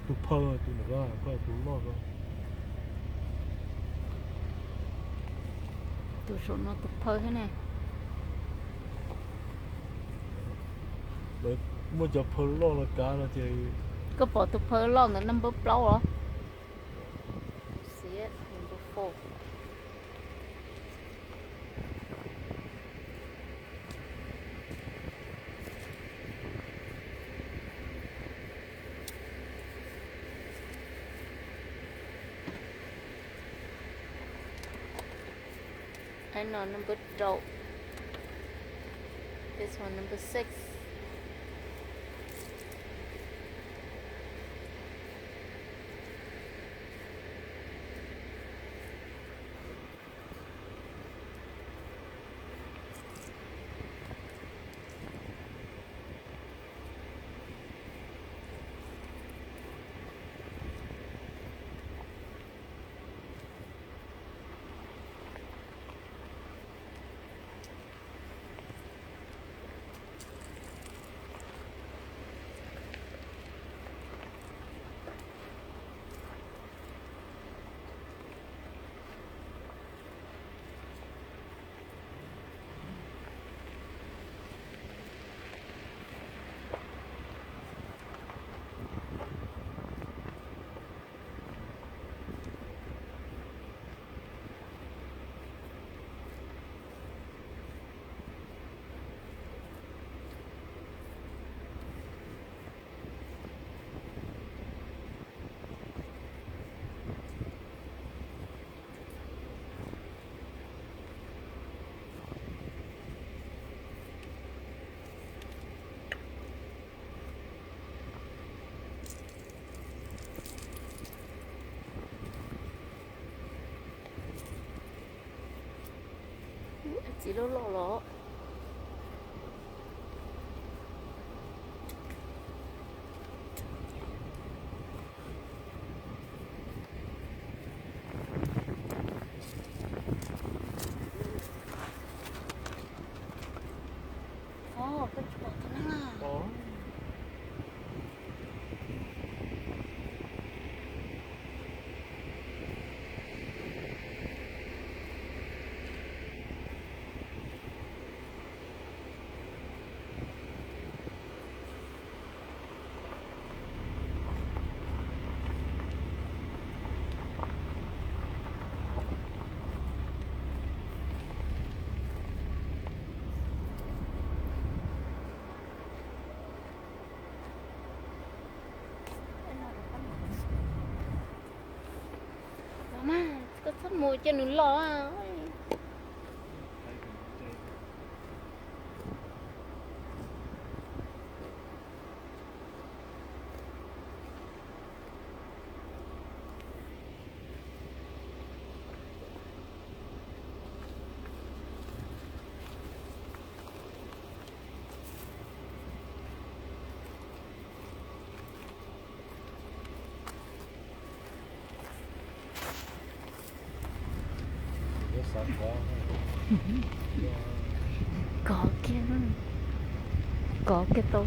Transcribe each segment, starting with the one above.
Tus phaw, tus nram ko, koj tus loj ko. Tus saum no tus phaw thiab ne. Lawv muaj cov phaw loj los kav no ces. Koj pom tus phaw loj ntawd number plaub os. Xiv, number four. Ai no number rau. This one number six. Txiv loj loj los. Los mas, koj txhob mus, cia nws los. Kov kiag, kov kiag tau.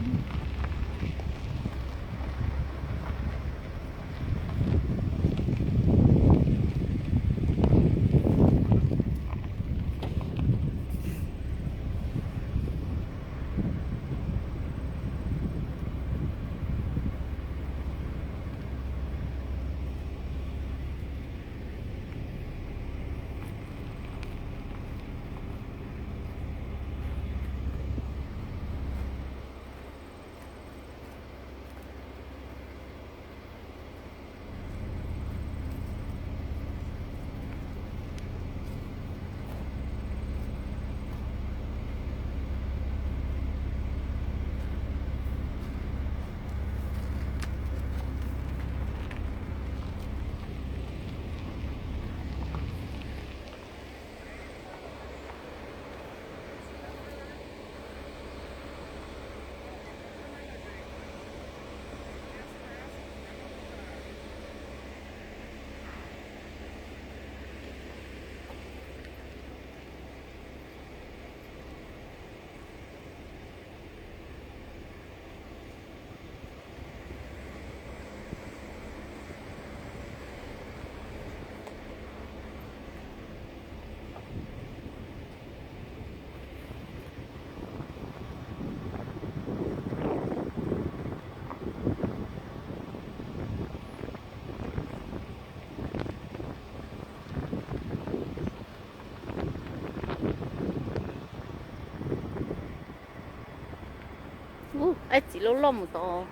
Ub, ib txiv loj loj mus tod.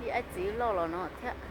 Ib txiv loj los no thiab.